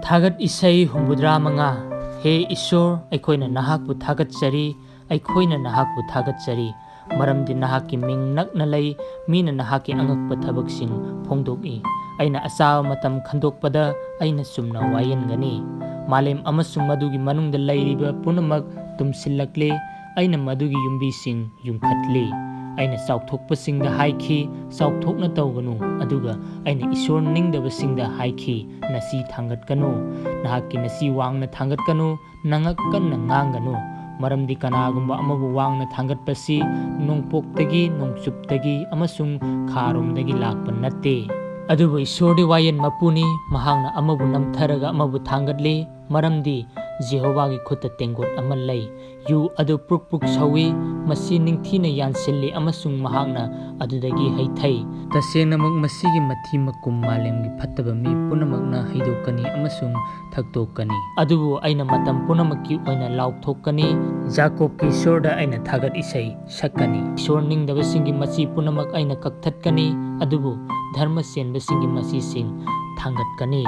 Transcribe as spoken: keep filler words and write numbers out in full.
ꯊꯥꯒꯠ ꯏꯁꯩ ꯍꯨꯝꯐꯨꯇꯔꯥ ꯃꯉꯥ꯫ ꯍꯦ ꯏꯁꯣꯔ, ꯑꯩꯈꯣꯏꯅ ꯅꯍꯥꯛꯄꯨ ꯊꯥꯒꯠꯆꯔꯤ, ꯑꯩꯈꯣꯏꯅ ꯅꯍꯥꯛꯄꯨ ꯊꯥꯒꯠꯆꯔꯤ, ꯃꯔꯝꯗꯤ ꯅꯍꯥꯛꯀꯤ ꯃꯤꯡ ꯅꯛꯅ ꯂꯩ, ꯃꯤꯅ ꯅꯍꯥꯛꯀꯤ ꯑꯉꯛꯄ ꯊꯕꯛꯁꯤꯡ ꯐꯣꯡꯗꯣꯛꯏ꯫ ꯑꯩꯅ ꯑꯆꯥꯕ ꯃꯇꯝ ꯈꯟꯗꯣꯛꯄꯗ ꯑꯩꯅ ꯆꯨꯝꯅ ꯋꯥꯌꯦꯟꯒꯅꯤ꯫ ꯃꯥꯂꯦꯝ ꯑꯃꯁꯨꯡ ꯃꯗꯨꯒꯤ ꯃꯅꯨꯡꯗ ꯂꯩꯔꯤꯕ ꯄꯨꯝꯅꯃꯛ ꯇꯨꯝꯁꯤꯜꯂꯛꯂꯦ, ꯑꯩꯅ ꯃꯗꯨꯒꯤ ꯌꯨꯝꯕꯤꯁꯤꯡ ꯌꯨꯡꯈꯠꯂꯤ꯫ ꯑꯩꯅ ꯆꯥꯎꯊꯣꯛꯄꯁꯤꯡꯗ ꯍꯥꯏꯈꯤ, "ꯆꯥꯎꯊꯣꯛꯅ ꯇꯧꯒꯅꯨ"꯫ ꯑꯗꯨꯒ ꯑꯩꯅ ꯏꯁꯣꯔ ꯅꯤꯡꯗꯕꯁꯤꯡꯗ ꯍꯥꯏꯈꯤ, "ꯅꯆꯤ ꯊꯥꯡꯒꯠꯀꯅꯨ, ꯅꯍꯥꯛꯀꯤ ꯅꯆꯤ ꯋꯥꯡꯅ ꯊꯥꯡꯒꯠꯀꯅꯨ, ꯅꯉꯛ ꯀꯟꯅ ꯉꯥꯡꯒꯅꯨ, ꯃꯔꯝꯗꯤ ꯀꯅꯥꯒꯨꯝꯕ ꯑꯃꯕꯨ ꯋꯥꯡꯅ ꯊꯥꯡꯒꯠꯄꯁꯤ ꯅꯣꯡꯄꯣꯛꯇꯒꯤ, ꯅꯣꯡꯆꯨꯞꯇꯒꯤ ꯑꯃꯁꯨꯡ ꯈꯥꯔꯣꯝꯗꯒꯤ ꯂꯥꯛꯄ ꯅꯠꯇꯦ"꯫ ꯑꯗꯨꯕꯨ ꯏꯁꯣꯔꯗꯤ ꯋꯥꯌꯦꯟ ꯃꯄꯨꯅꯤ, ꯃꯍꯥꯛꯅ ꯑꯃꯕꯨ ꯅꯝꯊꯔꯒ ꯑꯃꯕꯨ ꯊꯥꯡꯒꯠꯂꯤ, ꯃꯔꯝꯗꯤ ꯖꯦꯍꯣꯋꯥꯒꯤ ꯈꯨꯠꯇ ꯇꯦꯡꯀꯣꯠ ꯑꯃ ꯂꯩ꯫ ꯌꯨ ꯑꯗꯨ ꯄ꯭ꯔꯨꯛ ꯄ꯭ꯔꯨꯛ ꯁꯧꯏ, ꯃꯁꯤ ꯅꯤꯡꯊꯤꯅ ꯌꯥꯟꯁꯤꯜꯂꯤ ꯑꯃꯁꯨꯡ ꯃꯍꯥꯛꯅ ꯑꯗꯨꯗꯒꯤ ꯍꯩꯊꯩ꯫ ꯇꯁꯦꯡꯅꯃꯛ ꯃꯁꯤꯒꯤ ꯃꯊꯤ ꯃꯀꯨꯝ ꯃꯥꯂꯦꯝꯒꯤ ꯐꯠꯇꯕ ꯃꯤ ꯄꯨꯝꯅꯃꯛꯅ ꯍꯩꯗꯣꯛꯀꯅꯤ ꯑꯃꯁꯨꯡ ꯊꯛꯇꯣꯛꯀꯅꯤ꯫ ꯑꯗꯨꯕꯨ ꯑꯩꯅ ꯃꯇꯝ ꯄꯨꯝꯅꯃꯛꯀꯤ ꯑꯣꯏꯅ ꯂꯥꯎꯊꯣꯛꯀꯅꯤ, ꯖꯥꯀꯣꯕꯀꯤ ꯏꯁꯣꯔꯗ ꯑꯩꯅ ꯊꯥꯒꯠ ꯏꯁꯩ ꯁꯛꯀꯅꯤ꯫ ꯏꯁꯣꯔ ꯅꯤꯡꯗꯕꯁꯤꯡꯒꯤ ꯃꯆꯤ ꯄꯨꯝꯅꯃꯛ ꯑꯩꯅ ꯀꯛꯊꯠꯀꯅꯤ, ꯑꯗꯨꯕꯨ ꯙꯔꯃ ꯆꯦꯟꯕꯁꯤꯡꯒꯤ ꯃꯆꯤꯁꯤꯡ ꯊꯥꯡꯒꯠꯀꯅꯤ꯫